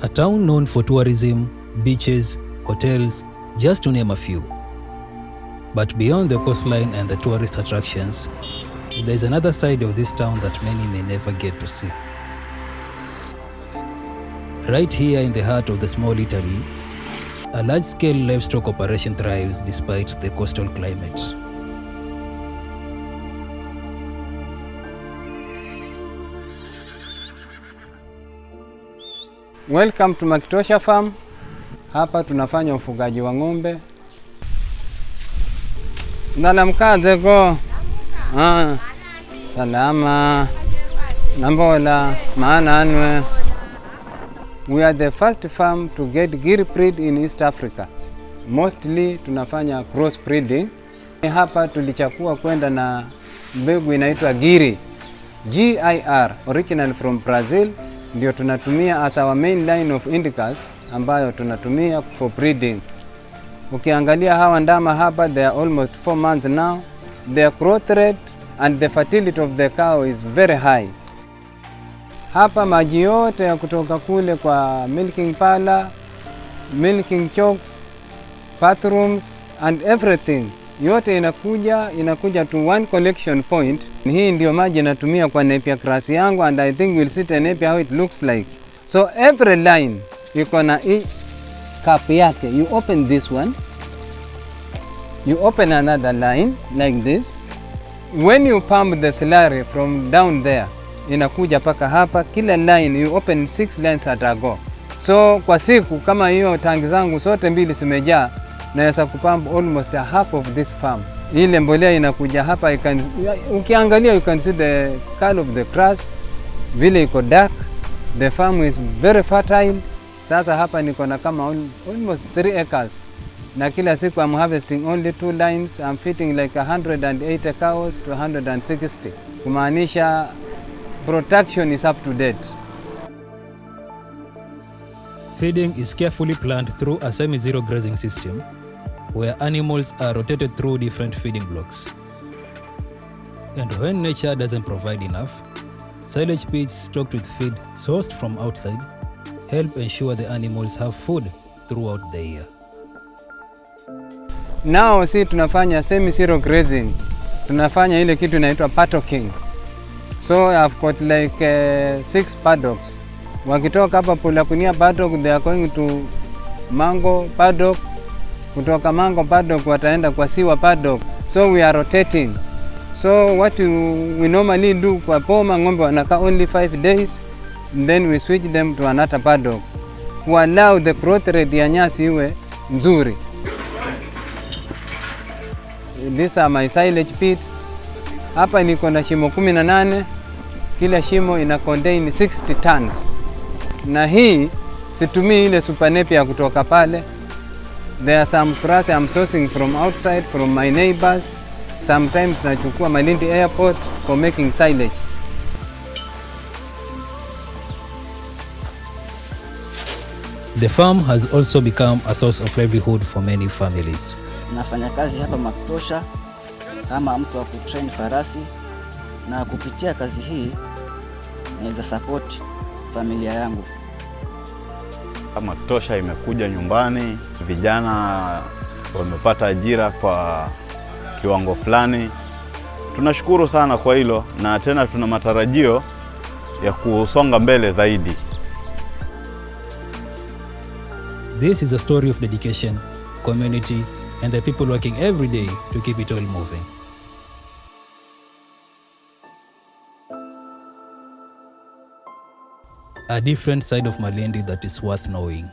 A town known for tourism, beaches, hotels, just to name a few. But beyond the coastline and the tourist attractions, there's another side of this town that many may never get to see. Right here in the heart of the small Italy, a large-scale livestock operation thrives despite the coastal climate. Welcome to Makitosha Farm. Hapa tunafanya ufugaji wa ng'ombe. Ndalamkazeko. Ah. Salama. Nambola maana anwe. We are the first farm to get Gir breed in East Africa. Mostly tunafanya cross breeding. Hapa tulichakua kwenda na mbegu inaitwa Giri. GIR, original from Brazil, ndio tunatumia as our main line of indicas ambayo tunatumia for breeding. Ukiangalia hawa ndama hapa, they are almost 4 months now. Their growth rate and the fertility of the cow is very high. Hapa maji yote ya kutoka kule kwa milking parlor, milking chokes, bathrooms and everything, yote inakuja to one collection point. Hii ndio maji natumia kwa napier grass yangu, and I think we'll see the napier how it looks like. So every line iko na hii cup yake. You open this one, you open another line like this. When you pump the slurry from down there, inakuja paka hapa. Kila line you open 6 lines at a go. So kwa siku kama hiyo tangi zangu zote mbili zimejaa, naweza kupump almost a half of this farm. Ile mbolea inakuja hapa, ukiangalia you can see the color of the grass, vile iko dark. The farm is very fertile. Sasa hapa niko na kama almost 3 acres. Na kila siku I'm harvesting only 2 lines. I'm feeding like 180 cows to 160. Kumaanisha production is up to date. Feeding is carefully planned through a semi-zero grazing system where animals are rotated through different feeding blocks. And when nature doesn't provide enough, silage pits stocked with feed sourced from outside help ensure the animals have food throughout the year. Now si tunafanya semi-zero grazing. Tunafanya ile kitu inaitwa paddocking. So I've got like 6 paddocks. Wakitoka hapa Pulakunia paddock, they are going to Mango paddock. Kutoka Mango paddock wataenda kwa Siwa paddock. So we are rotating. So what we normally do kwa poma, ng'ombe wanakaa only 5 days, then we switch them to another paddock. We allow the growth rate ya nyasi iwe nzuri. These are my silage pits. Hapa niko na shimo 18. Kila shimo ina contain 60 tons. Na hii situmii ile super napier ya kutoka pale. There are some grass I'm sourcing from outside, from my neighbors. Sometimes nachukua Malindi Airport for making silage. The farm has also become a source of livelihood for many families. Nafanya kazi hapa Makitosha kama mtu wa kutrain farasi, na kupitia kazi hii naweza support familia yangu. Makitosha imekuja nyumbani, vijana wamepata ajira kwa kiwango fulani. Tunashukuru sana kwa hilo, na tena tuna matarajio ya kusonga mbele zaidi. This is a story of dedication, community, and the people working every day to keep it all moving. A different side of Malindi that is worth knowing.